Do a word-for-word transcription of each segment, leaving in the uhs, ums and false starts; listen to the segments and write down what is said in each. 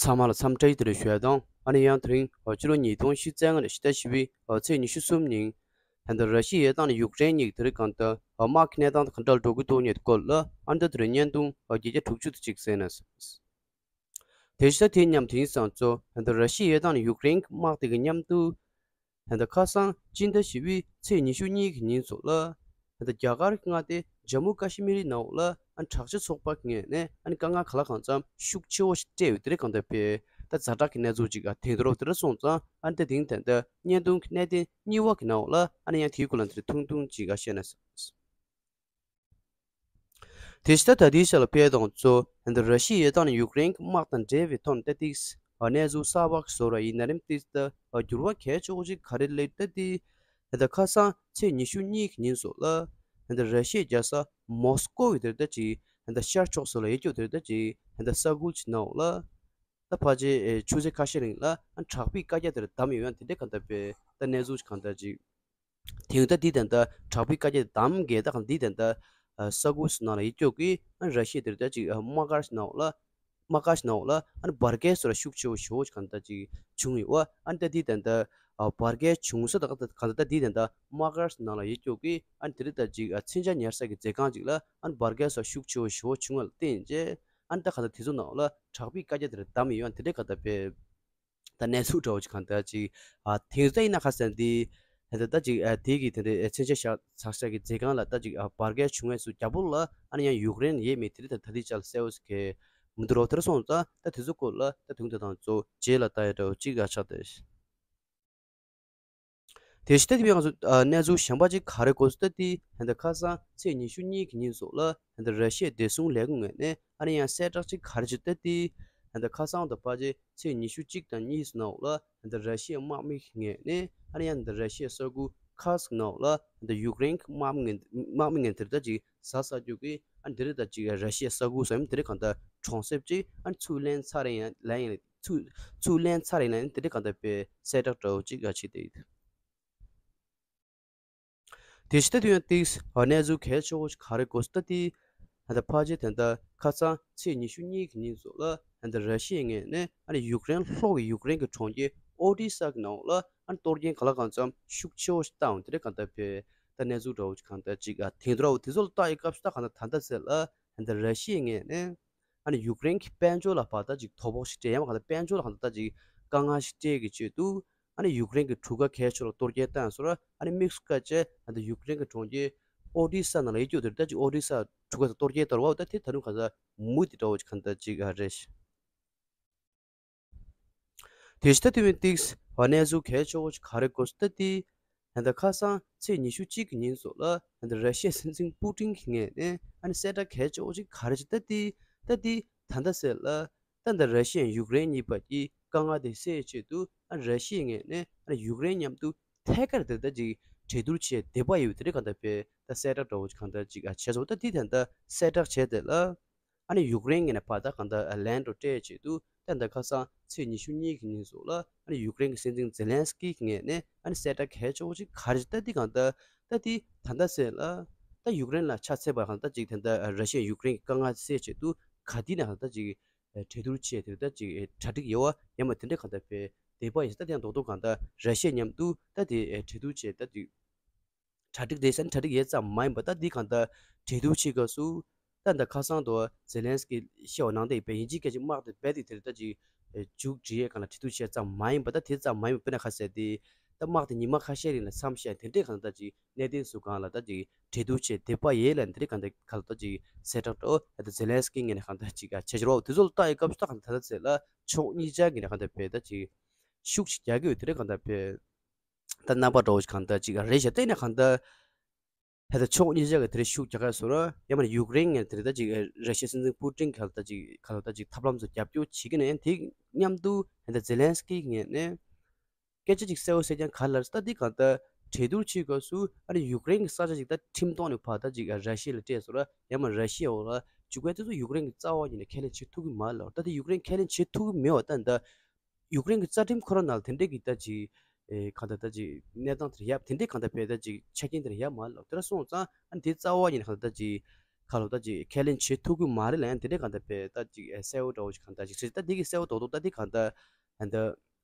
ཚང་མ་ལ་འཚམས་འདྲི་དེ་རེ་ཞུ་ཡ་དང་། ཨ་ནི་ཡང་དེ་རིང་ཕྱི་ལོ་ཉིས་སྟོང་ཉི་ཤུ་རྩ་ལྔ་ནས་ཕྱི་ཟླ་བཞི་པའི་ཚེས་ཉི་ཤུ་གསུམ་ཉིན། ད་ལྟ་ར་ཤི་ཡའི་དང་ནི་ཡུཀ་རེན་གཉིས་ཀྱི་དེ་རིང་གང་ལྟར་དམག་གི་གནས་སྟངས་དང་གང་འདྲ་འགྲོ་གི་འདུག་མཁན་སྐོར་ལ། ཨ་ནི་ད་དེ་རིང་བརྙན་ཐུང་བརྒྱད་བརྒྱ་དྲུག་ཅུ་དེ་གཅིག་གསན་ན། དེ་བཞིན་དེ་མཉམ་དེང་སང་ཚོ་ད་ལྟ་ར་ཤི་ཡའི་དང་ནི་ཡུཀ་རེན་གྱི་དམག་དེ་གི་མཉམ་དུ། ད་ལྟ་ཁ་སང་སྤྱི་ཟླ་བཞི་པའི་ཚེས་ཉི་ཤུ་གཉིས་ཀྱི་ཉིན་སོགས་ལ། ད་ལྟ་རྒྱ་གར་གྱི་མངའ་སྡེ་ཇམ་མུ་ཀ་ཤི་མིར་ནང་ལ་ཨ་ནི་དྲག་ཆས་ཚོགས་པ་ངོས་ནས་ཨ་ནི་དཀའ་ངལ་ག་ལ་གང་འཚམ་ཤུགས་ཆེ་བོ་ཞིག་སྤྲད་ཡོད་དེ་རེད། གང་ལྟར་དཔེ་ད་ཛ་དྲག་གི་གནས་ཚུལ་ཅིག་ཨ་དེང་དུ་རོབ་དེ་ར་སོང་ཙང་ཨ་ནི་ད་དེང་ད་ལྟ་བརྙན་ཐུང་གི་གནད་དོན་གཉིས་པ་གི་ནང་ལ་ཨ་ནི་ཡང་དེའི་སྐོར་ལ་འདིར་ཐུང་ཐུང་ཅིག་ཨ་བཤད་ན་བསམ། དེ་ཕྱི་ད་ལྟ་དེའི་ཆ་ལ་ཕེ་དང་གཙོ་ད་ལྟ་ར་ཤི་ཡ་དང་ཡུཀ་རེན་གྱི་དམག་དང་འབྲེལ་བའི་ཐོག་ནས་ད་ཏིགས་གནས་ཚུལ་གསར་པ་བཟོ་ར་ཡིན་ན་རིམ་ཏིགས་ད་འགྱུར་བ་གལ་ཆེ་བོ་ཅིག་ག་རེ་སླེབས་ད་ཏི། ད་ལྟ་ཁ་སང་ཚེས་ཉི་ཤུ་གཉིས་ཀྱི་ཉིན་སོགས་ལ་ད་ལྟ་ར་ཤི་ཡའི་རྒྱལ་ས་མོ་སི་ཀོ་བའི་དེར་ད་ཅིག་ད་ལྟ་ཤར་ཕྱོགས་སུ་ལ་ཡོད་རྒྱུ་དེར་ད་ཅིག་ད་ལྟ་ས་ཁུལ་གྱི་ནང་ལ་ད་ཕལ་ཆེར་ཆུ་ཚོད་ཁ་ཤས་རིང་ལ་དྲག་པོའི་བཀའ་རྒྱ་དེར་བསྡམས་ཡོད་ཡང་དེ་འདྲའི་གང་ལྟར་པའི་ད་གནས་ཚུལ་གང་ལྟར་ཅིག་དེང་ད་འདི་ད་ལྟ་དྲག་པོའི་བཀའ་རྒྱ་དེ་བསྡམས་གས་ད་གང་འདི་ད་ལྟ་ས་ཁུལ་སུ་ནང་ལ་ཡིད་སྐྱོ་གི་ཨ་ར་ཤི་ཡ་དེར་ད་ཅིག་དམག་སྒར་ནང་ལ་དམག་སྒར་ནང་ལ་ཨ་ནི་བར་བརྒལ་སོགས་ལ་ཤུགས་ཆེ་བོ་ཞེ་བོ་གང་ལྟར་ཅིག་བྱུང་ཡོད་བ། ཨ་ནི་ད་འདི་ད་ལྟ་བར་བརྒལ་བྱུང་ས་ད་གང་ལྟར་ད་འདི་ད་ལྟ་དམག་སྒར་ནང་ལ་ཡིད་སྐྱོ་གི་ཨ་ནི་དེ་རིང་ད་ཅིག་མཚོན་ཆ་ཉར་ས་གི་མཛོད་ཁང་ཅིག་ལ་ཨ་ནི་བར་བརྒལ་སོགས་ཤུགས་ཆེ་བོ་ཞེ་བོ་བྱུང་བ་ལ་བརྟེན་རྗེས་ཨ་ནི་ད་གང་ལྟར་དེ་ཚོ་ནང་ལ་དྲག་པོའི་བཀའ་རྒྱ་དེར་བསྡམས་ཡོད་ཨ་ནི་དེ་འདྲའི་གང་ལྟར་པའི། ད་གནས་ཚུལ་འདྲ་བོ་ཅིག་གང་ལྟར་ཅིག་ཨ་དེང་སང་ཡིན་ན་ཁ་སང་འདི་ད་ལྟ་ཅིག་ཨ་དེ་གི་དེ་འདྲའི་མཚོན་ཆ་བཞག་ཚགས་ཤག་གི་མཛོད་ཁང་ལ་ད་ཅིག་ཨ་བར་བརྒལ་བྱུང་བའི་སུ་རྒྱ་པོ་ལ་ཨ་ནི་ཡང་ཡུཀ་རེན་ཡས་མེད་དེ་རིང་ད་ད་ལྟའི་ཆ་ལ་གསལ་བོ་ཟེར་གི་མི་འདུག་རོགས་དེར་སོང་ཙང་ད་དེ་ཚོ་སྐོར་ལ་ད་དུང་དེ་དང་གཙོ་རྗེས་ལ་ལྟ་ཡ་འདྲ་བོ་ཅིག་ཨ་ཆགས་ཏེ། དེ་ཕྱི་ད་དེ་བས་ང་ཚོ་ཨ་གནས་ཚུལ་གཞན་པ་ཅིག་ག་རེ་གོ་སོང་ད་དེ་ད་ལྟ་ཁ་སང་ཚེས་ཉི་ཤུ་གཉིས་ཀྱི་ཉིན་སོགས་ལ་ད་ལྟ་ར་ཤི་ཡའི་བདེ་སྲུང་ལས་ཁུངས་ངོས་ནས་ཨ་ནི་ཡང་གསལ་བསྒྲགས་ཅིག་ག་རེ་བྱས་ད་དེ་ད་ལྟ་ཁ་སང་དང་ཕལ་ཆེར་ཚེས་ཉི་ཤུ་གཅིག་དང་གཉིས་སུ་ནང་ལ་ད་ལྟ་ར་ཤི་ཡའི་དམག་མི་ངོས་ནས་ཨ་ནི་ཡང་ད་ལྟ་ར་ཤི་ཡའི་ས་ཁུལ་ཁར་སི་ཀི་ནང་ལ་ད་ལྟ་ཡུཀ་རེན་གྱི་དམག་མི་ངོས་དམག་མི་ངོས་དེར་ད་ཅིག་ཟ་ཟ་རྒྱུ་གི་ཨ་ནི་དེ་རིང་ད་ཅིག་ར་ཤི་ཡའི་ས་ཁུལ་སམ་དེ་རིང་གང་ལྟར་གྲོང་གསེབ་ཅིག་ཨ་ནི་ཚུར་ལེན་ཚར་ཡིན་ལ་ཡིན་ཚུར་ཚུར་ལེན་ཚར་ཡིན་ལ་ཡིན་དེ་འདྲ་གང་ལྟར་པའི་གསལ་བསྒྲགས་འདྲ་བོ་ཅིག་ཨ་བྱས་ཏེ། དེ་ཕྱི་ད་དུང་ཡང་ཏིགས་གནས་ཚུལ་གལ་ཆེ་བོ་ཞིག་ག་རེ་གོ་སོང་ད་དེ། ད་ལྟ་ཕལ་ཆེར་ད་ལྟ་ཁ་སང་ཚེས་ཉི་ཤུ་གཉིས་ཀྱི་ཉིན་སོགས་ལ་ད་ལྟ་ར་ཤི་ཡའི་ངོས་ནས་ཨ་ནི་ཡུཀ་རེན་ལྷོ་གི་ཡུཀ་རེན་གྱི་གྲོང་ཁྱེར་ཨོ་ཌི་ས་གི་ནང་ལ་ཨ་ནི་གཏོར་སྐྱོན་ག་ལ་གང་འཚམ་ཤུགས་ཆེ་བོ་ཞིག་བཏང་དེ་འདྲ་གང་ལྟར་པའི་ད་གནས་ཚུལ་འདྲ་བོ་ཞིག་གང་ལྟར་ཅིག་ཨ་དེང་དུ་ར་བོ་དེ་ཚོ་ལ་ལྟ་ཡི་སྐབས་སུ་ད་གང་ལྟར་ད་ལྟ་ཟེར་ལ་ད་ལྟ་ར་ཤི་ཡའི་ངོས་ནས། ཨ་ནི་ཡུཀ་རེན་གྱི་དཔལ་འབྱོར་ལ་བར་ཐག་ཅིག་དོ་ཕོག་ཞིག་སྤྲད་ཡང་གང་ལྟར་དཔལ་འབྱོར་ལ་གང་ལྟར་ཅིག་དཀའ་ངལ་ཞིག་སྤྲད་ཀྱི་ཆེད་དུ་ཨ་ནི་ཡུཀ་རེན་གྱི་གྲུ་ཁ་གལ་ཆེ་ལ་གཏོར་སྐྱོན་བཏང་སོང་ར་ཨ་ནི་དམིགས་སུ་བཀར་བྱས་ད་ལྟ་ཡུཀ་རེན་གྱི་གྲོང་ཁྱེར་ཨོ་ཌི་ས་ནང་ལ་ཡོད་རྒྱུ་དེར་ད་ཅིག་ཨོ་ཌི་ས་གྲུ་ཁ་དང་གཏོར་སྐྱོན་གཏོར་བ་ད་དེ་ད་རུང་གང་ལྟར་མུ་དེ་འདྲ་བོ་ཅིག་གང་ལྟར་ཅིག་ཨ་རེད། དེ་ཕྱི་ད་དེ་བས་ཏིགས་གནས་ཚུལ་གལ་ཆེ་བོ་ཞིག་ག་རེ་གོ་སོང་ད་དེ། ད་ལྟ་ཁ་སང་ཚེས་ཉི་ཤུ་གཅིག་གི་ཉིན་སོགས་ལ་ད་ལྟ་ར་ཤི་ཡའི་སྲིད་འཛིན་པུ་ཏིན་གྱི་ངོས་ནས་ཨ་ནི་གསལ་བསྒྲགས་གལ་ཆེ་བོ་ཞིག་ག་རེ་བྱས་ད་དེ། ད་དེ་ད་ལྟ་ཟེར་ལ་ད་ལྟ་ར་ཤི་ཡ་ཡུཀ་རེན་གཉིས་བར་གྱི་དཀའ་ངལ་དེ་སེལ་ཆེད་དུ་ཨ་ར་ཤི་ཡའི་ངོས་ནས་ཨ་ནི་ཡུཀ་རེན་མཉམ་དུ་ཐད་ཀར་དེ་ལྟ་ཅིག་གྲོས་བསྡུར་བྱས་འདོད་པ་ཡོད་དེ་རེད་གང་ལྟར་པའི་ད་གསལ་བསྒྲགས་འདྲ་བོ་ཞིག་གང་ལྟར་ཅིག་ཨ་བྱས་སོང་ད་དེ་ད་ལྟ་གསལ་བསྒྲགས་བྱས་དེ་ལ། ཨ་ནི་ཡུཀ་རེན་ངོས་ནས་ཕར་ད་གང་ལྟར་ལན་འགྲོ་སྤྲད་ཆེད་དུ་ད་ལྟ་ཁ་སང་ཚེས་ཉི་ཤུ་གཉིས་ཀྱི་ཉིན་སོགས་ལ་ཨ་ནི་ཡུཀ་རེན་གྱི་སྲིད་འཛིན་ཛེ་ལན་སི་ཀི་ངོས་ནས་ཨ་ནི་གསལ་བསྒྲགས་གལ་ཆེ་བོ་ཅིག་ག་རེ་ད་འདི་གང་ལྟར་ད་འདི་ད་ལྟ་ཟེར་ལ་ད་ཡུཀ་རེན་ལ་ཕྱག་འཚལ་བ་གང་ལྟར་ཅིག་ད་ལྟ་ར་ཤི་ཡ་ཡུཀ་རེན་གྱི་དཀའ་ངལ་སེལ་ཆེད་དུ་ག་དུས་ནས་གང་ལྟར་ཅིག་གྲོས་བསྡུར་བྱས་དེ་ལྟར་ཅིག་གྲ་སྒྲིག་ཡོད་བ་ཡང་མ་དེ་འདྲ་གང་ལྟར་བས་དེ་པ་ཡིན་ད་དེ་ཡང་རྡོག་རྡོག་གང་ལྟར་ར་ཤི་ཡ་མཉམ་དུ་ད་དེ་གྲོས་བསྡུར་བྱས་ད་དེ། གྲ་སྒྲིག་དེ་སན་གྲ་སྒྲིག་ཡས་ཙམ་མ་ཡིན་པ་ད་འདི་གང་ལྟར་གྲོས་བསྡུར་བྱེད་སྐབས་སུ་ད་ད་ཁ་སང་དུ་ཛེ་ལན་སི་ཀི་བཤད་པ་ནང་དེ་བས་ཡིན་གཅིག་སྐད་ཅིག་དམག་དེ་རྦད་དེ་དེར་ད་ཅིག་མཇུག་སྒྲིལ་ཡས་གང་ལ་གྲོས་བསྡུར་བྱས་ཙམ་མ་ཡིན་པ་ད་དེ་ཙམ་མ་ཡིན་པ་དཔེར་ན་ཁ་གསལ་དེ་ད་དམག་དེ་ཉི་མ་ཁ་ཤས་རིང་ལ་མཚམས་བཞག་དེ་འདྲས་གང་ལ་ད་ཅིག་གནད་དོན་སུ་གང་ལ་ད་ཅིག་གྲོས་བསྡུར་བྱས་དེ་པ་ཡས་ལ་འདི་རིགས་གང་ལྟར་གང་ལ་ད་ཅིག་གསལ་བསྒྲགས་འགྲོ་ད་ཛེ་ལན་སི་ཀི་ངོས་ནས་གང་ལྟར་ཅིག་བྱས་ཆོག་རོགས་དེ་ཚོ་ལ་ལྟ་ཡས་སྐབས་སུ་ད་གང་ལྟར་ད་ལྟ་ཚེ་ལ་ཕྱོགས་གཉིས་ཆ་ངོས་ནས་གང་ལྟར་བས་ད་ཅིག་ཤུགས་ཅིག་རྒྱག་གི་ཡོད་དེ་རིགས་གང་ལྟར་བས། ད་རྣམ་པ་འདྲ་བོ་ཞིག་གང་ལྟར་ཅིག་རེད་ཤག་བལྟས་ན་གང་ལྟར། ད་ལྟ་ཕྱོགས་གཉིས་ཆ་གི་དེ་རིང་ཤུགས་རྒྱག་ག་སོ་ར་ཡང་མིན་ཡུཀ་རེན་ངས་དེ་རིང་ད་ཅིག་ར་ཤི་ཡའི་སྲིད་འཛིན་པུ་ཏིན་ག་ལ་ད་ཅིག་ག་ལ་ད་ཅིག་ཐབས་ལམ་ཚོ་རྒྱབ་སྐྱོར་བྱེད་ཀྱི་ན་ཡང་དེ་མཉམ་དུ་ད་ལྟ་ཛེ་ལན་སི་ཀི་ངས་ནས་སྐད་ཆ་ཅིག་གསལ་བོ་གསལ་རྐྱང་ག་ལ་ད་འདི་གང་ལྟར་གྲོས་བསྡུར་བྱེད་དགོས་སུ་ཨ་ནི་ཡུཀ་རེན་གྱི་ས་ཆ་ཅིག་ད་ཁྲིམས་ཐོག་ནས་ཕར་ད་ཅིག་ར་ཤི་ཡ་ལ་སྤྲད་སོ་ར་ཡང་མིན་ར་ཤི་ཡའི་འོག་ལ་འཇུག་པའི་དུས་སུ་ཡུཀ་རེན་གྱི་རྩ་བ་ཉིད་ནས་ཁས་ལེན་བྱེད་ཐུབ་ཀྱི་མ་རེད་ལ་ད་དེ་ཡུཀ་རེན་ཁས་ལེན་བྱེད་ཐུབ་ཀྱི་མེད་པ་ད་ད། ཡུཀ་རེན་གྱི་རྩ་ཁྲིམས་ཁོ་རང་ནང་ལ་དེ་འདྲས་ཀྱི་ད་ཅིག་ཨེ་གང་ལྟར་ད་ཅིག་གནས་སྟངས་དེར་ཡབ་དེ་འདྲས་གང་ལྟར་བས་ད་ཅིག་ཆ་རྐྱེན་དེར་ཡབ་མ་ལབ་དེ་འདྲ་སོང་ཙང་ཨ་ནི་དེ་རྩ་བ་ཉིད་ནས་གང་ལྟར་ད་ཅིག་ ག་ལོ་ད་ཅིག་ཁས་ལེན་བྱེད་ཐུབ་ཀྱི་མ་རེད་ལབ་ཡང་དེ་འདྲའི་གང་ལྟར་བས་ད་ཅིག་གསལ་བོ་འདྲ་བོ་ཞིག་གང་ལྟར་ཅིག་ཟེར། ད་དེ་གི་གསལ་བོ་རྡོག་རྡོག་ད་དེ་གང་ལྟར་ད་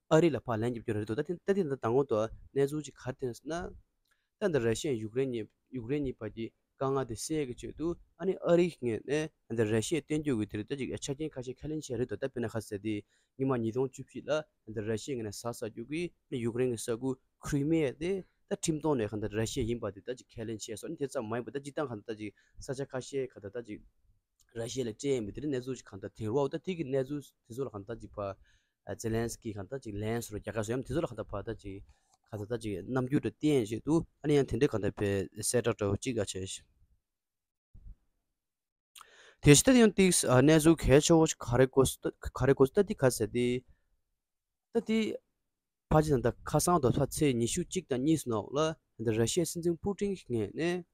ཨ་རི་ལ་ཕར་ལན་རྒྱབ་རྒྱུ་རེད་འདུག་ད་དེ་ད་དེ་ད་དང་པོ་ད་གནས་ཚུལ་ཅིག་ག་རེ་ཐོན་སོང་ན། ད་འདི་ར་ཤི་ཡ་ཡུཀ་རེན་གཉིས་ཡུཀ་རེན་གཉིས་བར་གྱི་དཀའ་ངལ་དེ་སེལ་གྱི་ཆེད་དུ་ཨ་ནི་ཨ་རིའི་ངོས་ནས་འདི་ར་ཤི་ཡས་བསྟན་རྒྱུ་གི་དེ་རེད། ད་ཅིག་ཆ་རྐྱེན་ཁ་ཤས་ཁས་ལེན་བྱས་རེད་འདུག་ད་དཔེར་ན་ག་ཟེར་དེ་སྔོན་མ་ཉིས་སྟོང་བཅུ་བཞི་ལ་འདི་ར་ཤི་ཡའི་ངོས་ནས་ཟ་ཟ་རྒྱུ་གི་ཡུཀ་རེན་གྱི་ས་ཁུལ་ཁྲི་མེ་དེ་ད་ཁྲིམས་ཐོག་ནས་གང་ལྟར་ར་ཤི་ཡ་ཡིན་པ་དེ་ད་ཅིག་ཁས་ལེན་བྱས་སོང་། ཨ་ནི་དེ་ཙམ་མ་ཡིན་པ་ད་སྤྱིར་བཏང་གང་ལྟར་ད་ཅིག་ས་ཆ་ཁ་ཤས་གང་ལྟར་ད་ཅིག་ར་ཤི་ཡ་ལ་སྤྲད་ཡིན་པའི་དེ་རིང་གནས་ཚུལ་ཞིག་གང་ལྟར་དེ་རུ་བ། འོ་ད་དེ་གི་གནས་ཚུལ་དེ་ཚོ་ལ་གང་ལྟར་ཅིག་ཕར་ཛེ་ལན་སི་ཀི་གང་ལྟར་ཅིག་ལན་སི་རུ་རྒྱ་གར་སོ་ཡམ་དེ་ཚོ་ལ་གང་ལྟར་ཕར་ད་ཅིག་གང་ལྟར་ད་ཅིག་རྣམ་འགྱུར་དུ་བསྟན་བྱས་འདུག་ཨ་ནི་ཡང་དེ་འདྲའི་གང་ལྟར་བས་གསལ་བསྒྲགས་འདྲ་བོ་ཅིག་ག་བྱས་ཤིང་། དེ་བཞིན་ད་ཡང་ཏིག་གནས་ཚུལ་གལ་ཆེ་བོ་ཞིག་ག་རེ་གོ་སོང་ད་ག་རེ་གོ་སོང་ད་འདི་ག་ཟེར་ཏེ། ད་འདི་ཕལ་ཆེར་ད་ཁ་སང་དུ་ཕར་ཚེས་ཉི་ཤུ་གཅིག་དང་གཉིས་སུ་ནང་ལ་འདི་ར་ཤི་ཡའི་སྲིད་འཛིན་པུ་ཏིན་གྱི་ངོས་ནས་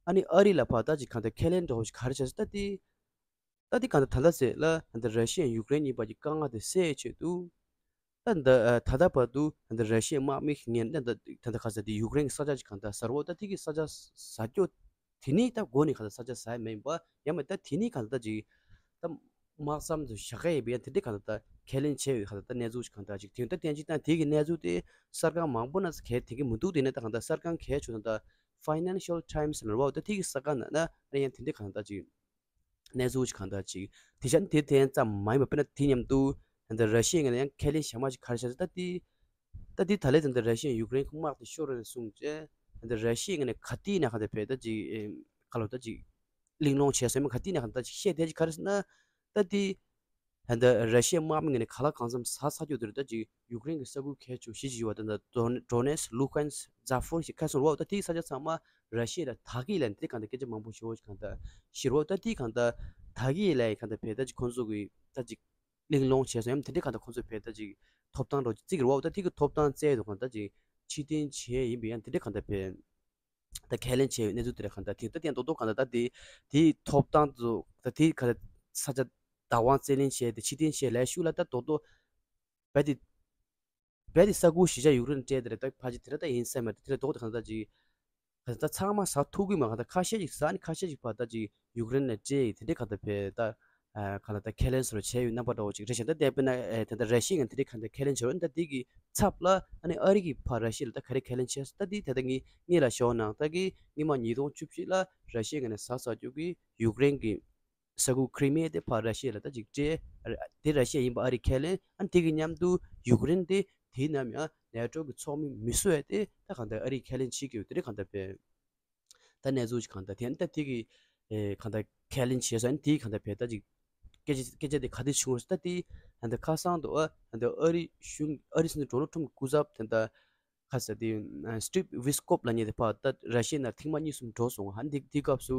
ཨ་ནི་ཨ་རི་ལ་ཕར་ད་ཅིག་གང་ལྟར་ཁས་ལེན་འདྲ་བོ་ཞིག་ག་རེ་བྱས་སོང་ད་འདི། ད་འདི་གང་ལྟར་ད་ལྟ་ཟེར་ལ་འདི་ར་ཤི་ཡ་ཡུཀ་རེན་གཉིས་བར་གྱི་དཀའ་ངལ་དེ་སེལ་ཆེད་དུ། ད་འདི་ད་ལྟ་བར་དུ་འདི་ར་ཤི་ཡའི་དམག་མི་ངན་ད་ད་ད་ག་ས་འདི་ཡུཀ་རེན་གྱི་ས་ཆ་ཅིག་གང་ལྟར་ཟ་རོ། ད་དེ་གི་ས་ཆ་ཟ་རྒྱུ་དེ་ནི་ད་འགོ་ནས་གང་ལྟར་ས་ཆ་ཟ་ཡ་མེད་པ་ཡང་མེད། ད་དེ་ནི་གང་ལྟར་ཅིག་ད་དམག་མཚམས་སུ་བཞག་གི་ཡིན་པ་ཡང་དེ་འདྲའི་གང་ལྟར་ད་ཁས་ལེན་བྱས་ཡོད། གང་ལྟར་ད་གནས་ཚུལ་ཞིག་གང་ལྟར་ཅིག་དེ་ད་བསྟན་ཅིག་ད་དེ་གི་གནས་ཚུལ་དེ་གསར་ཁང་མང་པོ་ན་གལ་དེ་གི་མི་འདུག་དེ་ནས་ད་གང་ལྟར་གསར་ཁང་གལ་ཆེ་ད་ད་Financial Times་ལ་རོ། ད་དེ་གི་གསར་ཁང་ན་ན་ཡང་དེ་འདྲའི་གང་ལྟར་ཅིག་གནས་ཚུལ་ཞིག་གང་ལྟར་ཅིག་དེ་བཞིན་དེ་དེ་ཙམ་མ་ཡིན་པ་དཔེར་ན་དེ་མཉམ་དུ་ད་ར་ཤི་ཡའི་ངོས་ནས་ཡང་ཁས་ལེན་གཞན་མ་ཞིག་ག་རེ་བྱས་ཟེར་ད་དེ། ད་དེ་ད་ལས་ད་ར་ཤི་ཡའི་ཡུཀ་རེན་གྱི་དམག་དེ་ཤོར་རེད་གསུངས་རྗེས་ད་ར་ཤི་ཡའི་ངོས་ནས་ག་དུས་ནས་གང་ལྟར་བས་ད་ཅིག་ཨེ་ག་ལོ་ད་ཅིག་གླེང་སློང་བྱས་སོང་མ་ག་དུས་ནས་གང་ལྟར་ཅིག་བཤད་བསྡད་ཅིག་ག་རེ་ཟེར་ན། ད་དེ་ད་ར་ཤི་ཡའི་དམག་མི་ངོས་ནས་ག་ལ་གང་འཚམ་ཟ་ཚར་རྒྱུ་དེ་རེད། ད་ཅིག་ཡུཀ་རེན་གྱི་ས་ཁུལ་གལ་ཆེ་བཞི་ཅིག་ཡོད་པ་ད་ད་ཌོ་ནེ་སི་ལུ་ཧན་སི་ཛ་ཧྥོ་རི་ཞིག་ཁ་སོང་རོ། ད་དེའི་ས་ཆ་ཚང་མ་ར་ཤི་ཡ་ལ་ད་གི་ལན་དེ་གང་ལྟར་སྐད་ཆ་མང་པོ་ཞེ་བོ་ཞིག་གང་ལྟར་ཤི་རོ། ད་དེ་གང་ལྟར་ད་གི་ལན་གང་ལྟར་བས་ད་ཅིག་ཁོང་ཚོ་གི་ད་ཅིག་གླེང་སློང་བྱས་སོང་ཡང་དེ་འདྲའི་གང་ལྟར་ཁོང་ཚོ་བས་ད་ཅིག་ཐོབ་ཐང་རོ་ཅིག་རོ། ད་དེ་གི་ཐོབ་ཐང་བཙལ་དུ་གང་ལྟར་ཅིག་ཕྱིར་འཐེན་བྱས་ཡིན་པས་ཡང་དེ་འདྲའི་གང་ལྟར་བས་ད་ཁས་ལེན་བྱས་ཡོད་གནས་ཚུལ་དེ་འདྲ་གང་ལྟར་དེ་ད་དེ་རྡོག་རྡོག་གང་ལྟར་ད་དེ་དེའི་ཐོབ་ཐང་དུ་ད་དེ་ག་ས་ཆ་བདག་དབང་བཙན་ལེན་བྱས་ཏེ་ཕྱིར་འཐེན་བྱས་ལས་ཤུགས་ལ་ད་རྡོག་རྡོག་བས་དེ་བས་དེ་ས་ཁུལ་གཞིས་ཆགས་ཡུཀ་རེན་སྤྲད་དེ་རེད། ད་ཕལ་ཆེར་དེ་རེད་ད་ཡིན་ས་མེད་དེ་རེད་འདུག་དེ་གང་ལྟར་ཅིག་གང་ལྟར་ཚང་མ་ཟ་ཐུབ་ཀྱི་མ་གང་ལྟར་ཁ་ཤས་ཅིག་ཟ་ནི་ཁ་ཤས་ཅིག་བར་ད་ཅིག་ཡུཀ་རེན་ནས་སྤྲད་ཡིན་དེ་འདྲའི་གང་ལྟར་བས་ད་གང་ལྟར་ད་ཁས་ལེན་སོར་བྱས་ཡོད་རྣམ་པ་འདྲ་བོ་ཅིག་རེད་ཤག་ད་དེ་དཔེར་ན་ད་ལྟ་ར་ཤི་ཡ་ངན་དེ་འདྲའི་གང་ལྟར་ཁས་ལེན་བྱས་རོགས་ད་དེ་གི་ཚབ་ལ་ཨ་ནི་ཨ་རི་གི་ཕར་ར་ཤི་ཡ་ལ་ད་ག་རེ་ཁས་ལེན་བྱས་སོང་ད་དེ་ད་ལྟ་ངས་སྔོན་ལ་ཞུས་ནང་ད་གི་སྔོན་མ་ཉིས་སྟོང་བཅུ་བཞི་ལ་ར་ཤི་ཡ་ངན་ནས་ཟ་ཟ་རྒྱུ་གི་ཡུཀ་རེན་གི་ས་ཁུལ་ཁྲི་མེ་དེ་ཕར་ར་ཤི་ཡ་ལ་ད་ཅིག་སྤྲད། དེ་ར་ཤི་ཡ་ཡིན་པ་ཨ་རི་ཁས་ལེན། ཨ་ནི་དེ་གི་མཉམ་དུ་ཡུཀ་རེན་དེ་དེའི་ནམ་ཡང་ནེ་ཊོ་གི་ཚོགས་མི་མི་བཟོ་ཡ་དེ་ད་གང་ལྟར་ཨ་རི་ཁས་ལེན་བྱེད་ཀྱི་ཡོད་དེ་རེད་གང་ལྟར་བས། ད་གནས་ཚུལ་ཞིག་གང་ལྟར་དེ་ནི་ད་དེ་གི་གང་ལྟར་ཁས་ལེན་བྱས་ས་ནི་དེ་གང་ལྟར་བས་ད་ཅིག་སྐད་ཆ་སྐད་ཆ་དེ་ག་དུས་བྱུང་རེད་ད་དེ་ད་ལྟ་ཁ་སང་དུ་ཨ་ད་ལྟ་ཨ་རི་གཞུང་ཨ་རི་སྲིད་འཛིན་ཌོ་ནལ་ཊམ་གི་སྐུ་ཚབ་དེ་ད་ཁ་ས་དེ་སི་ཊིབ་ཝི་སི་ཀོབ་ལབ་མཁན་དེ་ཕར་ད་ར་ཤི་ཡའི་ནང་ཐེངས་མ་གཉིས་གསུམ་འགྲོ་སོང་། ཧ་འདི་དེ་སྐབས་སུ་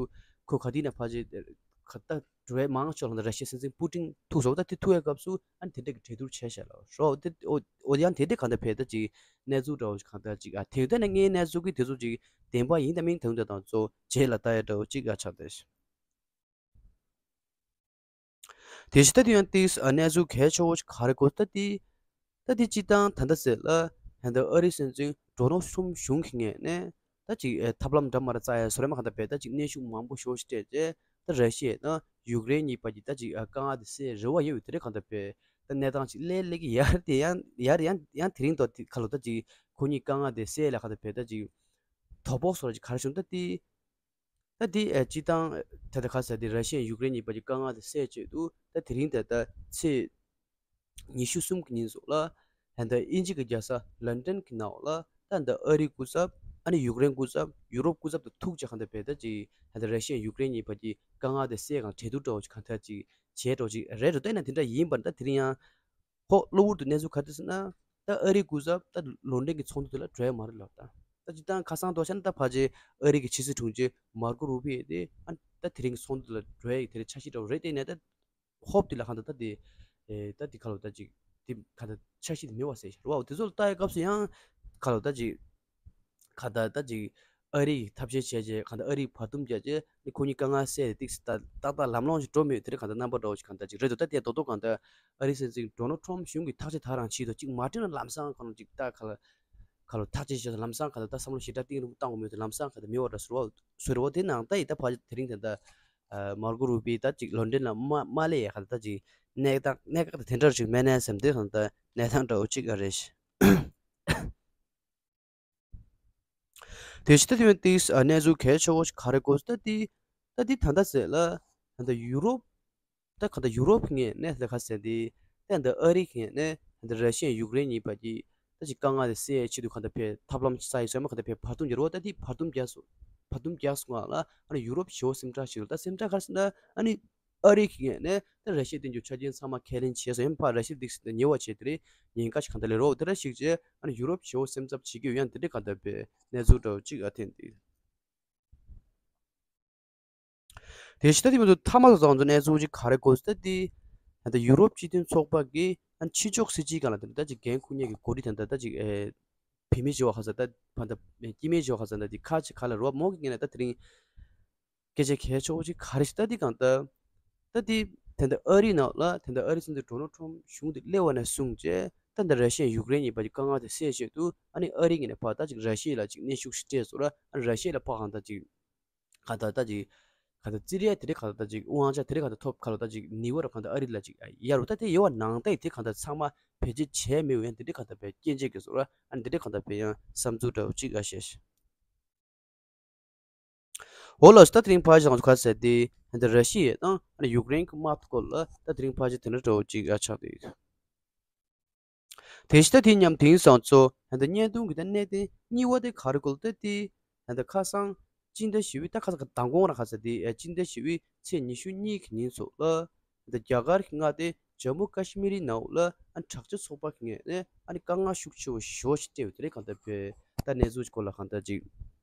ཁོ་ག་དུས་ན་ཕར་ཅིག་ད་འགྲོ་བའི་མང་ཆེ་ལ་ད་ར་ཤི་ཡའི་སྲིད་འཛིན་པུ་ཏིན་ཐུག་སོང་། ད་དེ་ཐུག་ཡའི་སྐབས་སུ་ཨ་ནི་དེ་འདྲ་གི་གྲོས་བསྡུར་བྱས་ཤག་ལ་རོ། དེ་ཨོ་ཨོ་ཡང་དེ་འདྲ་གང་ལྟར་བས་ད་ཅིག་གནས་ཚུལ་འདྲ་བོ་ཞིག་གང་ལྟར་ཅིག་ཨ་དེ་ད་ནི་ངའི་གནས་ཚུལ་གི་དེ་ཚོ་ཅིག་བདེན་པ་ཡིན་དང་མིན་དང་དང་གཙོ་བྱས་ལ་ལྟ་ཡ་འདྲ་བོ་ཅིག་ཨ་ཆགས་ཏེ། དེ་བཞིན་ད་དེ་ཡང་ཏིས་གནས་ཚུལ་གལ་ཆེ་བོ་ཞིག་ག་རེ་གོ་ད་དེ། ད་དེ་སྤྱི་བཏང་ད་ལྟ་ཟེར་ལ་ད་ལྟ་ཨ་རི་སྲིད་འཛིན་ཌོ་ནལ་ཊམ་གཞུང་གི་ངོས་ནས་ད་ཅིག་ཐབས་ལམ་འདྲ་མ་འདྲ་རྩ་ཡ་སོ་རེ་མ་གང་ལྟར་བས་ད་ཅིག་གནོན་ཤུགས་མང་པོ་ཞེ་པོ་ཞིག་སྤྲད་རྗེས་ད་ར་ཤི་ཡ་དང་ཡུཀ་རེན་གཉིས་བར་གྱི་ད་ཅིག་དཀའ་ངལ་དེ་སེལ་རེ་བ་ཡོད་དེ་རེད་གང་ལྟར་བས་ད་གནས་སྟངས་ཅིག་སླེབས་སླེབས་ཀྱི་ཡར་དེ་ཡང་ཡར་ཡང་ཡང་དེ་རིང་ད་དེ་ག་ལོ་ད་ཅིག་ཁོ་གཉིས་དཀའ་ངལ་དེ་སེལ་ལ་གང་ལྟར་བས་ད་ཅིག་དོ་ཕོག་སོ་ར་ཅིག་ག་རེ་བྱུང་ད་དེ། ད་འདི་ཨེ་སྤྱི་བཏང་ད་ལྟ་ཁ་ས་འདི་ར་ཤི་ཡ་ཡུཀ་རེན་གཉིས་བར་གྱི་དཀའ་ངལ་དེ་སེལ་ཆེད་དུ་ད་དེ་རིང་ད་ལྟ་ཚེས་ཉི་ཤུ་གསུམ་གྱི་ཉིན་སོགས་ལ་ད་ལྟ་དབྱིན་ཇི་གི་རྒྱལ་ས་ལན་ཌན་གྱི་ནང་ལ་ད་ལྟ་ཨ་རིའི་སྐུ་ཚབ་ཨ་ནི་ཡུཀ་རེན་སྐུ་ཚབ་ཡུ་རོབ་སྐུ་ཚབ་དང་ཐུག་བྱས་གང་ལྟར་བས་ད་ཅིག་ད་ལྟ་ར་ཤི་ཡ་ཡུཀ་རེན་གཉིས་བར་གྱི་དཀའ་ངལ་དེ་སེལ་གང་གྲོས་བསྡུར་འདྲ་བོ་ཞིག་གང་ཐད་ཅིག་བྱས་འགྲོ་ཅིག་རེད་འགྲོ། ད་ཡིན་ན་དེ་འདྲ་ཡིན་པར་ད་དེ་རིང་ཡང་ཁོ་གློ་བུར་དུ་གནས་ཚུལ་ག་རེ་ཟེར་ན། ད་ཨ་རིའི་སྐུ་ཚབ་ད་ལོན་ཌོན་གྱི་ཚོགས་འདུ་དེ་ལ་འགྲོ་ཡ་མ་རེད་ལབ། ད་ད་ཅི་ད་ཁ་སང་དོ་ཤ་ན་ད་ཕལ་ཆེར་ཨ་རི་གི་ཕྱི་སྲིད་དྲུང་ཆེ་མར་ཀོ་རུ་བི་ཡེ་དེ་ཨ་ད་དེ་རིང་གི་ཚོགས་འདུ་དེ་ལ་འགྲོ་ཡ་གི་དེ་རིང་འཆར་གཞི་འདྲ་བོ་རེད། དེ་ནས་ད་ཧོབ་དེ་ལ་གང་ལྟར་ད་དེ་ཨེ་ད་དེ་ག་ལོ་ད་ཅིག་དེ་ག་ད་འཆར་གཞི་དེ་མེད་པ་ཟེར་ཤག་རེད་བ། དེ་ཚོ་ལ་ལྟ་ཡ་སྐབས་སུ་ཡང་ག་ལོ་ད་ཅིག་གང་ལྟར་ད་ཅིག་ཨ་རི་ཡིས་ཐབས་ཤེས་བྱས་རྗེས་གང་ལྟར་ཨ་རི་ཡིས་བར་འདུམ་བརྒྱབ་རྗེས་ནི་ཁོ་གཉིས་དཀའ་ངལ་སེལ་ཏེ་ཏིག་ཏག་ཏག་ལམ་ལྷོང་ཞིག་འགྲོ་མེད་དེ་འདྲ་གང་ལྟར་རྣམ་པ་འདྲ་བོ་ཞིག་གང་ལྟར་ཅིག་རེད་འདུག་ད་དེ་རྡོག་རྡོག་གང་ལྟར་ཨ་རིའི་སྲིད་འཛིན་ཌོ་ནལ་ཊམ་གཞུང་གིས་ཐག་གཅོད་ད་རང་བྱེད་དོ་ཅིག་མ་དྲན་ན་ལམ་སང་གང་ཅིག་ད་ག་ལ་ག་ལོ་ཐག་གཅོད་བྱས་ལམ་སང་གང་ལྟར་ད་བསམ་བློ་ཞེ་དྲག་གཏིང་རིང་པོ་བཏང་དགོས་མེད་དུ་ལམ་སང་གང་ལྟར་མེད་པ་འདྲ་ཟེར་བ་ཟེར་བ་དེ་ནང་ད་ཡིན་ད་ཕ་དེ་རིང་དེ་འདྲ་ ཨ་མར་ཀོ་རུ་བི་ད་ཅིག་ལོན་ཌོན་ལ་མ་མ་སླེབས་ཡ་ག་ད་ཅིག་གནས་སྟངས་གནད་འགག་དེ་དེ་འདྲ་ཞིག་མེད་ནས་བསམ་དེ་གང་ད་གནས་སྟངས་འདྲ་བོ་ཅིག་ཨ་རེད། དེ་ཕྱི་ད་དེ་ཡང་ཏིས་ཨ་གནས་ཚུལ་གལ་ཆེ་བོ་ཞིག་ག་རེ་གོ་ད་དེ་ད་དེ་ད་ད་ཟེར་ལ་ད་ད་ཡུ་རོབ་ད་ག་ད་ཡུ་རོབ་ངས་གནས་ལ་ཁ་ཟེར་དེ་ད་ད་ཨ་རི་ངས་གནས་ད་ར་ཤི་ཡ་ཡུཀ་རེན་གཉིས་བར་གྱི་ད་ཅིག་དཀའ་ངལ་དེ་སེལ་ཡའི་ཆེད་དུ་ག་ད་ཕེ་ཐབས་ལམ་ཅིག་ས་ཡི་སོ་མ་ག་ད་ཕེ་བར་འདུམ་རྒྱག་རོགས་ད་དེ་བར་འདུམ་རྒྱག་སོང་བར་འདུམ་རྒྱག་སོང་བ་ལ་ཨ་ནི་ཡུ་རོབ་ཞེ་བོ་སེམས་ཁྲལ་ཞིག་ལ་ད་སེམས་ཁྲལ་ག་རེ་ཟེར་ན་ཨ་ནི། ཨ་རི་གི་ངོས་ནས་ད་ར་ཤི་ཡའི་སྟེང་གི་ཆ་རྐྱེན་ཚང་མ་ཁས་ལེན་བྱས་སོང་ཡང་ཕར་ར་ཤི་ཡ་འདི་ཉེས་པ་བྱས་དེ་རེད་ཉེན་ཁ་ཞིག་གང་ལྟར་ལས་རོགས་དེ་འདྲ་ཞིག་བྱས་ཨ་ནི་ཡུ་རོབ་ཞེ་བོ་སེམས་འཚབ་བྱེད་ཀྱི་ཡོད་ཡང་དེ་འདྲ་གང་ལྟར་བའི་གནས་ཚུལ་འདྲ་བོ་གཅིག་ཨ་ཐེན་འདུག་དེ་ཕྱི་ད་དེ་མ་གཏོགས་མཐའ་མ་ཚོ་ཚང་ཚོ་གནས་ཚུལ་གཅིག་ག་རེ་གོ་ཟེར་ད་དེ་ད་ཡུ་རོབ་སྤྱི་མཐུན་ཚོགས་པ་གི་ཨ་ནི་ཕྱི་ཕྱོགས་སྲིད་སྤྱིའི་སྒང་ལ་དེ་འདྲ་ད་ཅིག་འགན་འཁུར་མཁན་གྱི་འགོ་ཁྲིད་དང་ད་ད་ཅིག་ཨེ་བུད་མེད་བྱེད་པ་ག་ས་ད་ཕ་ད་སྐྱེ་དམན་བྱེད་པ་ག་ས་ད་དེ་ཁ་ཅིག་ག་ལ་རོགས་མོ་གི་ངས་ནས་ད་དེ་རིང་སྐད་ཆ་གལ་ཆེ་བོ་ཅིག་ག་རེ་ཞིག་ད་འདི་གང་ལྟར། ད་འདི་དེ་འདྲ་ཨ་རིའི་ནང་ལ་དེ་འདྲ་ཨ་རི་སྲིད་འཛིན་ཌོ་ནལ་ཊམ་གཞུང་དེ་སླེབས་པ་ནས་བཟུང་བྱས་ད་འདི་ར་ཤི་ཡ་ཡུཀ་རེན་གཉིས་བར་གྱི་དཀའ་ངལ་དེ་སེལ་ཆེད་དུ་ཨ་ནི་ཨ་རི་གཉིས་ནས་ཕར་ད་ཅིག་ར་ཤི་ཡ་ལ་ཅིག་གནོན་ཤུགས་ཤིག་སྤྲད་སོང་ར་ཨ་ནི་ར་ཤི་ཡ་ལ་ཕར་གང་ལྟར་ཅིག་གང་ལྟར་ད་ཅིག་གང་ལྟར་རྩིས་རེད་དེ་འདྲ་གང་ལྟར་ད་ཅིག་དབང་ཆ་དེ་འདྲ་གང་ལྟར་ཐོབ་གང་ལྟར་ད་ཅིག་ནུས་པ་ར་གང་ལྟར་ཨ་རི་ལ་ཅིག་ཡར་རུ་ད་དེ་ཡོད་པ་ནང་བཞིན་དེ་གང་ལྟར་ཚང་མ་བེད་སྤྱོད་བྱས་མེད་པ་ཡང་དེ་འདྲ་གང་ལྟར་བས་སྐྱོན་བརྗོད་ཀྱི་སོང་ར་ཨ་ནི་དེ་འདྲ་གང་ལྟར་བས་ཡང་བསམ་ཚུལ་འདྲ་བོ་ཅིག་ཨ་བཤད། འོ་ལགས་སོ། ད་དེ་རིང་ཕར་ཞོག་ཁ་ཟེར་ཏེ་ཧན་ད་ར་ཤི་ཡ་དང་ཡུཀ་རེན་གྱི་དམག་སྐོར་ལ་ད་དེ་རིང་ཕར་ཞོག་དེ་འདྲ་འདྲ་བོ་ཅིག་ཨ་ཆགས་ཏེ་ཡོད། དེ་བཞིན་ད་དེ་མཉམ་དེང་སང་ཚོ་ཧན་ད་བརྙན་ཐུང་གི་ད་གནད་དོན་གཉིས་པ་དེ་ག་རེ་སྐོར་ད་དེ་ཧན་ད་ཁ་སང་སྤྱི་ཟླ་བཞི་པའི་ད་ཁ་སང་གི་མདང་དགོང་ར་ཁ་ཟེར་ཏེ་སྤྱི་ཟླ་བཞི་པའི་ཚེས་ཉི་ཤུ་གཉིས་ཀྱི་ཉིན་ཚོ་ལ། ད་རྒྱ་གར་གྱི་མངའ་སྡེ་ཇམ་མུ་ཀ་ཤི་མིར་ནང་ལ་ཨ་དྲག་ཆས་ཚོགས་པ་གི་ངོས་ནས་ཨ་ནི་དཀའ་ངལ་ཤུགས་ཆེ་བོ་ཞེ་པོ་ཞིག་སྤྲད་ཡོད་དེ་རེད་གང་ལྟར་བོད་ད་གནས་ཚུལ་གྱི་སྐོར་ལ་གང་ལྟར་ཅིག་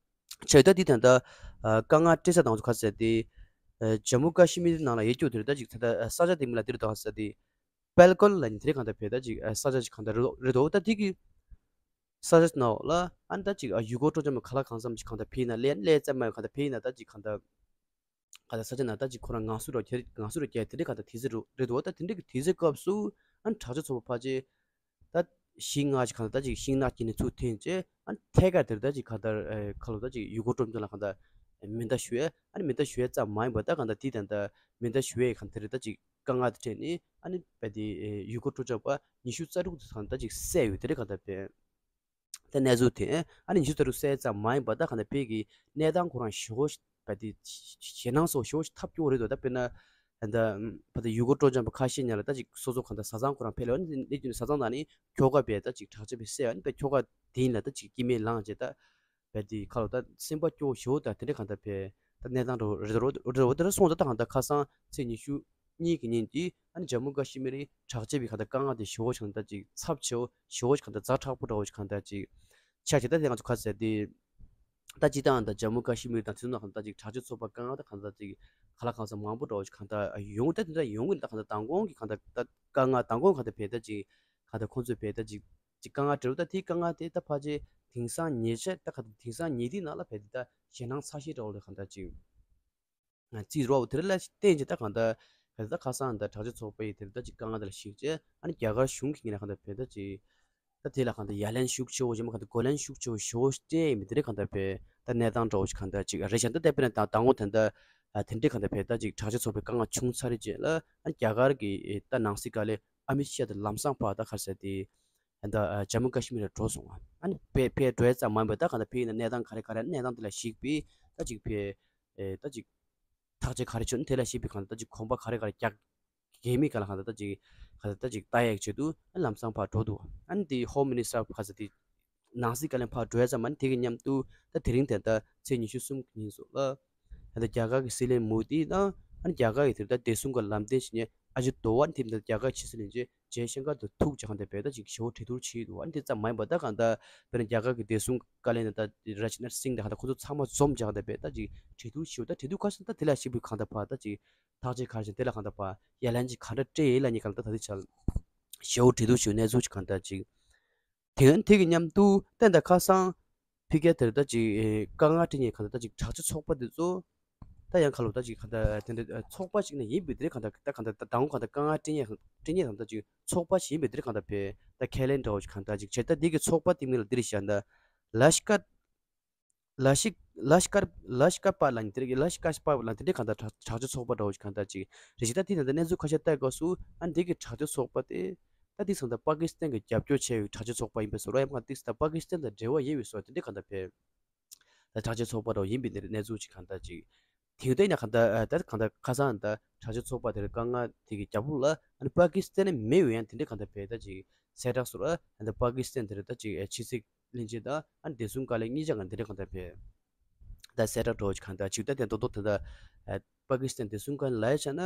བྱས་ད་འདི་ད་ལྟ་དཀའ་ངལ་སྤྲད་ས་དང་ཚོ་ག་ཚད་དེ་ཇམ་མུ་ཀ་ཤི་མིར་ནང་ལ་ཡོད་རྒྱུ་དེ་རེད་ད་ཅིག་ད་ལྟ་ས་ཆ་དེ་མི་ལ་དེ་རེད་དོ་ག་ཚད་དེ་པལ་ཀོན་ལ་ནི་དེ་རེད་གང་ལྟར་བོད་ད་ཅིག་ས་ཆ་ཅིག་གང་ལྟར་རེད་དོ་ད་དེ་གི་ས་ཆ་ནང་ལ་ཨ་ནི་ད་ཅིག་ཡུལ་སྐོར་སྤྲོ་འཆམ་ག་ལ་གང་འཚམ་ཅིག་གང་ལྟར་ཕེབས་ན་ལས་ལས་ཙམ་མ་ཡོད་གང་ལྟར་ཕེབས་ན་ད་ཅིག་གང་ལྟར། ག་ད་ས་ཆ་ན་ད་ཅིག་ཁོ་རང་ངལ་གསོ་རོགས་ཁྱེར་ངལ་གསོ་རོགས་ཁྱེར་དེ་འདྲ་ག་ད་དུས་ཚོད་རེད་དོ། ད་དེ་འདྲ་གི་དུས་ཚོད་སྐབས་སུ་ཨ་ནི་དྲག་ཆས་ཚོགས་པ་ཕལ་ཆེར་ད་བཞི་ལྔ་ཅིག་ག་ད་ད་ཅིག་ཤིང་ནགས་ཀྱི་ནས་ཚུར་འཐེན་བྱས་ཨ་ནི་ཐད་ཀར་དེར་ད་ཅིག་ག་ད་ཁ་ལོ་ད་ཅིག་ཡུལ་སྐོར་སྤྲོ་འཆམ་ལ་ག་ད་མེ་མདའ་གཞུ་ཡས་ཨ་ནི་མེ་མདའ་གཞུ་ཡས་ཙམ་མ་ཡིན་པ་ད་ག་ད་དེ་ད་ད་མེ་མདའ་གཞུ་ཡས་ག་དེ་རེད་ད་ཅིག་དཀའ་ངལ་དེ་འཕྲད་ནས་ཨ་ནི་བས་དེ་ཡུལ་སྐོར་སྤྲོ་འཆམ་པ་ཉི་ཤུ་རྩ་དྲུག་དེ་ག་ད་ཅིག་བསད་ཡོད་དེ་རེད་ག་ད་བས། ད་གནས་ཚུལ་དེ་ཨ་ནི་ཉི་ཤུ་རྩ་དྲུག་བསད་ཙམ་མ་ཡིན་པ་ད་ག་ནས་བོད་ཀྱི་གནས་སྟངས་ཁོ་རང་ཞེ་པོ་ཞིག་བ་དེ་ཞེད་སྣང་སོགས་ཞེ་པོ་ཞིག་ཐེབས་ཀྱི་ཡོད་རེད་དོ། ད་དཔེར་ན་ད་བ་དེ་ཡུལ་སྐོར་སྤྲོ་འཆམ་པ་ཁ་ཤས་ཉར་ལ་ད་ཅིག་སོ་སོ་གང་ལྟར་བཟའ་ཚང་ཁོ་རང་ཕེབས་ལ་ཨ་ནི་གནས་རྒྱུ་ནི་བཟའ་ཚང་དང་ནི་ཁྱོ་ག་བས་ད་ཅིག་དྲག་ཆས་བས་བསད་ཨ་ནི་བས་ཁྱོ་ག་དེ་ཡིན་ལ་ད་ཅིག་སྐྱེ་དམན་ལངས་བྱས་ད་བས་དེ་ཁ་ལོ་ད་སེམས་པ་སྐྱོ་ཞེ་པོ་ད་དེ་འདྲ་གང་ལྟར་བས་ད་གནས་སྟངས་འགྲོ་རེད་དོ་རེད་དོ་རེད་དོ་རེད་སོང་ད་ད་ག་ད་ཁ་སང་ཚེས་ཉི་ཤུ་གཉིས་ཀྱི་ཉིན་གྱི་ཨ་ནི་ཇམ་མུ་ཀ་ཤི་མིར་དྲག་ཆས་པའི་གང་ལྟར་དཀའ་ངལ་དེ་ཞེ་པོ་ཞིག་གང་ལྟར་ཅིག་ཚབས་ཆེ་བོ་ཞེ་པོ་ཞིག་གང་ལྟར་ཛ་དྲག་པོ་འདྲ་བོ་ཞིག་གང་ལྟར་ཅིག་ཆགས་ཀྱི་ད་དེ་ང་ཚོ་ག་ཚད་དེ་ད་སྤྱི་བཏང་ད་ཇམ་མུ་ཀ་ཤི་མིར་དང་དེ་ཚོ་ནང་གང་ལྟར་ཅིག་དྲག་ཆས་ཚོགས་པ་དཀའ་ངལ་ད་གང་ལྟར་ཅིག་ག་ལ་གང་ས་མང་པོ་འདྲ་བོ་ཞིག་གང་ལྟར་ཡོང་ད་དེ་འདྲ་ཡོང་གི་ད་གང་ལྟར་མདང་དགོང་གི་གང་ལྟར་ད་དཀའ་ངལ་མདང་དགོང་གང་ལྟར་བས་ད་ཅིག་གང་ལྟར་ཁོང་ཚོས་བས་ད་ཅིག་ཅིག་དཀའ་ངལ་འཕྲད་རུ་ད་དེའི་དཀའ་ངལ་དེ་ད་ཕལ་ཆེར་དེང་སང་ཉེ་ཆར་ད་གང་ལྟར་དེང་སང་ཉེ་དུས་ནང་ལ་བས་དེ་ད་ཞེད་སྣང་ཚ་ཤས་འདྲ་བོ་ལ་གང་ལྟར་ཅིག་རྩིས་རོགས་དེ་ལ་བརྟེན་བྱས་ད་གང་ལྟར་ག་ཚོད་ད་ཁ་སང་ད་དྲག་ཆས་ཚོགས་པ་ཡི་དེ་ལ་ད་ཅིག་དཀའ་ངལ་དེ་ལ་གཞིགས་བྱས་ཨ་ནི་རྒྱ་གར་གཞུང་གི་ངོས་ནས་གང་ལྟར་བས་ད་ཅིག་ད་དེ་ལ་གང་ལྟར་ཡ་ལན་ཤུགས་ཆེ་བོ་ཞིག་མ་གང་ལྟར་གོ་ལན་ཤུགས་ཆེ་བོ་ཞེ་པོ་སྤྲད་མི་དེ་རེད་གང་ལྟར་བས་ད་གནས་སྟངས་འདྲ་བོ་ཞིག་གང་ལྟར་ཅིག་རེད་ཤག་ད་དེ་དཔེར་ན་ད་དང་པོ་ད་ལྟ་དེ་འདྲས་གང་ལྟར་བས་ད་ཅིག་དྲག་ཆས་ཚོགས་པའི་དཀའ་ངལ་བྱུང་ཚར་རེད་ཅེས་ལ་ཨ་ནི་རྒྱ་གར་གྱི་ད་ནང་སྲིད་བཀའ་བློན་ཨ་མིད་ཤཱ་དེ་ལམ་སང་ཕར་ད་ག་རེ་ཟེར་དེ། ད་ལྟ་ཇམ་མུ་ཀ་ཤི་མིར་ལ་འགྲོ་སོང་བ། ཨ་ནི་ཕེ་ཕེ་འགྲོ་ཡ་ཙམ་མ་ཡིན་པར་ད་གང་ལྟར་ཕེ་ཡིན་ན་གནས་སྟངས་ག་རེ་ག་རེ་གནས་སྟངས་དེ་ལ་གཞིགས་པའི་ད་ཅིག་ཕེ་ད་ཅིག་ཐག་གཅོད་ག་རེ་བྱུང་དེ་ལ་གཞིགས་པའི་གང་ལྟར་ད་ཅིག་གོམ་པ་ག་རེ་ག་རེ་རྒྱག་གེ་མི་ག་ལ་གང་ལྟར་ད་ཅིག་ག་ལ་ད་ཅིག་ལྟ་ཡག་ཆེད་དུ་ཨ་ནི་ལམ་སང་ཕར་འགྲོ་འདུག་ཨ་ནི་དེ་ཧོམ་མི་ནི་སི་ཊར་ག་ས་དེ་ནང་སྲིད་བཀའ་བློན་ཕར་འགྲོ་ཡ་ཙམ་མ་ནི་དེ་གི་མཉམ་དུ་ད་དེ་རིང་ད་ལྟ་ཚེས་ཉི་ཤུ་གསུམ་གྱི་ཉིན་སོགས་ལ། ད་ལྟ་རྒྱ་གར་གྱི་སྲིད་བློན་མོ་དི་དང་ཨ་ནི་རྒྱ་གར་གྱི་དེ་ལྟར་བདེ་སྲུང་གི་ལམ་སྟོན་བྱེད་མཁན་ཨ་ཇི་དོ་ཝལ་དེ་ལྟར་རྒྱ་གར་ཕྱི་སྲིད་བློན་ཆེན་ཇེ་ཤང་ཀར་དང་ཐུག་བྱས་གང་ལྟར་བས་ད་ཅིག་ཞེ་པོ་གྲོས་བསྡུར་བྱས་འདུག་ཨ་ནི་དེ་ཙམ་མ་ཡིན་པར་ད་གང་ལྟར་དཔེར་ན་རྒྱ་གར་གྱི་བདེ་སྲུང་བཀའ་བློན་དང་ད་རཱཇ་ནཱཐ་སིང་དང་གང་ལྟར་ཁོ་ཚོ་ཚང་མ་འཛོམས་བྱས་གང་ལྟར་བས་ད་ཅིག་གྲོས་བསྡུར་བྱས་འདུག་ད་གྲོས་བསྡུར་ཁ་སང་ད་དེ་ལ་གཞིགས་པའི་གང་ལྟར་ཕར་ད་ཅིག་ཐག་གཅོད་ག་རེ་བྱས་དེ་ལ་གང་ལྟར་ཕར་ཡ་ལན་ཅིག་ག་འདྲ་སྤྲད་ཡིན་ལ་ཉིན་གང་ལྟར་ད་དེ་ཆ་ཞེ་པོ་གྲོས་བསྡུར་བྱས་གནས་ཚུལ་ཅིག་གང་ལྟར་ཅིག་དེ་ཡང་དེ་གི་མཉམ་དུ་ཏན་ཏན་ཁ་སང་ཕི་ཀ་དེར་ད་ཅིག་དཀའ་ངལ་སྤྲད་མཁན་གང་ལྟར་ད་ཅིག་དྲག་ཆས་ཚོགས་པ་དེ་ཚོ་ད་ཡང་ཁ་ལོ་ད་ཅིག་གང་ལྟར་དེ་འདྲ་ཚོགས་པ་ཞིག་ནས་ཡིན་པའི་དེ་གང་ལྟར་ད་གང་ལྟར་ད་དང་གང་ལྟར་དཀའ་ངལ་སྤྲད་མཁན་སྤྲད་མཁན་གང་ལྟར་ཅིག་ཚོགས་པ་ཞིག་ཡིན་པའི་དེ་གང་ལྟར་བས་ད་ཁས་ལེན་འདྲ་བོ་ཞིག་གང་ལྟར་ཅིག་བྱས་ད་འདི་གི་ཚོགས་པ་དེ་མིང་ལ་འདིར་བཞག་ན་ལ་ཤི་ཀར། ལ་ཤི་ལ་ཤི་ཀར་ལ་ཤི་ཀར་པ་ལ་ནི་དེ་རིགས་ལ་ཤི་ཀར་པ་ལ་དེ་འདྲའི་གང་ལྟར་དྲག་དྲག་སྤྱོད་ཚོགས་པ་འདྲ་བོ་ཞིག་གང་ལྟར་ཅིག་རེད་ཅིག་ད་དེ་ནང་ད་གནས་ཚུལ་ཁ་ཤས་ལྟ་དགོས་སུ་ཨ་ནི་དེ་གི་དྲག་སྤྱོད་ཚོགས་པ་དེ་ད་དེ་ཚང་ད་པ་ཀི་སི་ཐན་གི་རྒྱབ་སྐྱོར་བྱས་པའི་དྲག་སྤྱོད་ཚོགས་པ་ཡིན་པའི་བཟོ་འདྲ་ཡང་གང་དེ་ད་པ་ཀི་སི་ཐན་དང་འབྲེལ་བ་ཡོད་པའི་བཟོ་འདྲ་དེ་འདྲའི་གང་ལྟར་བས། ད་དྲག་སྤྱོད་ཚོགས་པ་འདྲ་བོ་ཡིན་པའི་གནས་ཚུལ་ཅིག་གང་ལྟར་ཅིག་དེང་དུས་ཡིན་ན་གང་ལྟར་ད་གང་ལྟར་ཁ་སང་ད་དྲག་སྤྱོད་ཚོགས་པ་དེར་དཀའ་ངལ་དེ་གི་རྒྱབ་ལོགས་ལ་ཨ་ནི་པ་ཀི་སི་ཐན་ནས་མེད་པའི་ཡང་དེ་འདྲའི་གང་ལྟར་བས་ད་ཅིག་གསལ་བསྒྲགས་སོགས་ཨ་ནི་པ་ཀི་སི་ཐན་དེར་ད་ཅིག་ཕྱི་སྲིད་བློན་ཆེན་དང་ཨ་ནི་བདེ་སྲུང་བཀའ་བློན་གཉིས་ཆ་གང་དེ་འདྲའི་གང་ལྟར་བས། ད་གསལ་བསྒྲགས་འདྲ་བོ་ཅིག་གང་ལྟར་ཅིག་ད་དེ་མདོར་མདོར་དེ་ད་པ་ཀི་སི་ཐན་བདེ་སྲུང་བཀའ་བློན་ལ་ཡ་བྱས་ན།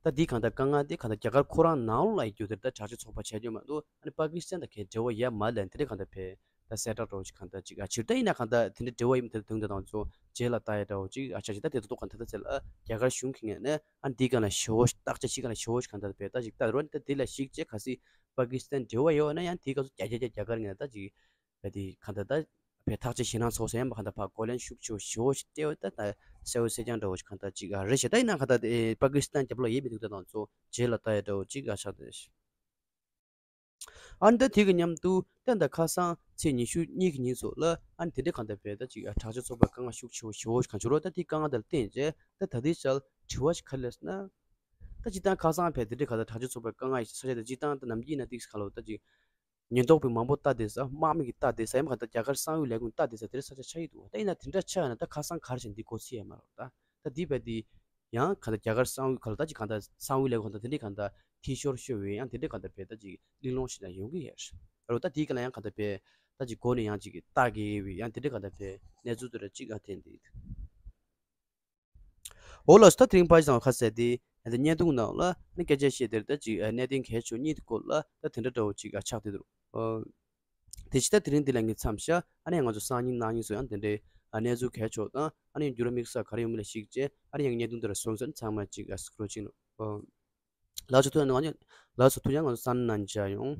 ད་འདི་གང་ལྟར་དཀའ་ངལ་དེ་གང་ལྟར་རྒྱ་གར་ཁོ་རང་ནང་ལོགས་ལ་ཡོད་རྒྱུ་དེར་ད་དྲག་སྤྱོད་ཚོགས་པ་བྱས་རྒྱུ་མ་གཏོགས་ཨ་ནི་པ་ཀི་སི་ཐན་དང་གའི་འབྲེལ་བ་ཡོད་མ་རེད་ལབ་དེ་འདྲ་གང་ལྟར་བས་ད་གསལ་བསྒྲགས་འདྲ་བོ་ཅིག་གང་ལྟར་ཅིག་ཨ་ཕྱིར་ད་ཡིན་ན་གང་ལྟར་དེ་འདྲ་འབྲེལ་བ་ཡོད་མ་དེ་འདྲ་དོན་དེ་དང་ཚོ་རྗེས་ལ་ལྟ་ཡ་འདྲ་བོ་ཅིག་ཨ་ཆ་ཅིག་ད་དེ་ཚོ་གང་ལྟར་ད་ཚེ་ལ་རྒྱ་གར་གཞུང་གི་ངོས་ནས་ཨ་ནི་འདི་གང་ལ་ཞེ་བོ་བརྟག་དཔྱད་བྱེད་གང་ལ་ཞེ་བོ་ཅིག་གང་ལྟར་བས་ད་ཅིག་ད་རོ་ནི་ད་དེ་ལ་གཞིགས་བྱས་གལ་སྲིད་པ་ཀི་སི་ཐན་འབྲེལ་བ་ཡོད་ན་ཡང་དེའི་སྐབས་སུ་རྒྱ་རྒྱ་རྒྱ་རྒྱ་གར་ངོས་ནས་ད་ཅིག་བས་དེ་གང་ལྟར་ད་བས་ཐག་གཅོད་ཞེད་སྣང་ཚོགས་ཟེར་ཡང་མ་གང་ལྟར་ཕར་གོ་ལན་ཤུགས་ཆེ་བོ་ཞེ་བོ་ཞིག་སྤྲད་འོ་ད་ད་གསལ་བོ་གསལ་རྐྱང་འདྲ་བོ་ཞིག་གང་ལྟར་ཅིག་ཨ་རེད་ཤག་ད་ཡིན་ན་གང་ལྟར་དེ་པ་ཀི་སི་ཐན་རྒྱབ་ལོགས་ཡོད་མི་འདུག་ད་དང་ཚོ་རྗེས་ལ་ལྟ་ཡ་འདྲ་བོ་ཅིག་ཨ་ཆགས་བསྡད་ཤག་ཨ་ནི་ད་དེ་གི་མཉམ་དུ་ད་ད་ཁ་སང་ཚེས་ཉི་ཤུ་གཉིས་ཀྱི་ཉིན་སོགས་ལ་ཨ་ནི་དེ་འདྲའི་གང་ལྟར་བས་ད་ཅིག་ཨ་དྲག་སྤྱོད་ཚོགས་པའི་དཀའ་ངལ་ཤུགས་ཆེ་བོ་ཞེ་བོ་ཞིག་གང་བྱུང་རོགས་ད་དེའི་དཀའ་ངལ་དེ་ལ་བརྟེན་བྱས་ད་ད་ལྟའི་ཆར་དྲི་བ་ཞིག་ག་རེ་སླེབས་སོང་ན། ད་སྤྱིར་བཏང་ཁ་སང་བས་དེ་འདྲའི་གང་ལྟར་དྲག་སྤྱོད་ཚོགས་པའི་དཀའ་ངལ་ཡི་ས་ཆ་དེ་སྤྱིར་བཏང་ད་ནམ་རྒྱུན་ན་ཏིག་ཁ་ལོ་ད་ཅིག་ཉེན་རྟོག་པས་མང་པོ་ལྟ་བསྡད་ས་དམག་མི་གིས་ལྟ་བསྡད་ས་ཡང་མ་གང་ལྟར་རྒྱ་གར་གསང་བའི་ལས་ཁུངས་ལྟ་བསྡད་ས་དེ་འདྲའི་ས་ཆ་ཆགས་ཀྱི་འདུག་ད་ཡིན་ན་དེ་འདྲ་ཆགས་ཡོད་ན་ད་ཁ་སང་ག་རེ་བྱས་འདི་གོ་ཚིག་ཡོད་མ་རེད་ད། ད་འདི་བས་འདི་ཡང་གང་ལྟར་རྒྱ་གར་གསང་བའི་ག་ལ་ད་ཅིག་གང་ལྟར་གསང་བའི་ལས་ཁུངས་དང་དེ་འདྲའི་གང་ལྟར་འཐུས་ཤོར་ཤོར་བའི་ཡང་དེ་འདྲའི་གང་ལྟར་བས་ད་ཅིག་གླེང་སློང་ཞིག་ཡང་ཡོང་གི་ཡོད་རེད། ད་འདི་ག་ལ་ཡང་གང་ལྟར་བས་ད་ཅིག་གོ་ནས་ཡང་ཅིག་ལྟ་དགོས་བའི་ཡང་དེ་འདྲའི་གང་ལྟར་བས་གནས་ཚུལ་དེ་འདྲ་ཅིག་ཨ་ཐེན་འདི། འོ་ལགས་སོ། ད་དེ་རིང་ཕར་ཞིག་ཚང་བ་ཁ་གསལ་དེ་ཨ་ད་བརྙན་ཐུང་ནང་ལ་ཨ་ནི་སྐད་ཆ་བཤད་དེར་ད་ཅིག་ཨ་གནད་དོན་གལ་ཆེ་གཉིས་དེ་སྐོར་ལ་ད་དེ་འདྲ་འདྲ་བོ་ཅིག་ཨ་ཆགས་བསྡད་འདུག་ཨ་དེ་ཕྱི་ད་དེ་རིང་འདི་ལ་ངས་མཚམས་བཞག་ཨ་ནི་ང་ཚོ་སང་ཉིན་གནངས་ཉིན་སོགས་ཡང་དེ་འདྲའི་ཨ་གནས་ཚུལ་གལ་ཆེ་དང་ཨ་ནི་འགྱུར་བ་དམིགས་བསལ་ག་རེ་ཡོང་མིན་ལ་གཞིགས་བྱས་ཨ་ནི་ཡང་བརྙན་ཐུང་འདི་ལ་སོང་ཙང་ཚང་མ་ཅིག་ཨ་སྐུ་རོགས་བྱེད་ནོ། ཨ་ལགས་སོ། ཐུགས་རྗེ་གནང་། ལགས་སོ། ཐུགས་རྗེ་གནང་། ང་ཚོ་སང་ཉིན་གནངས་ཉིན་མཇལ་ཡོང་།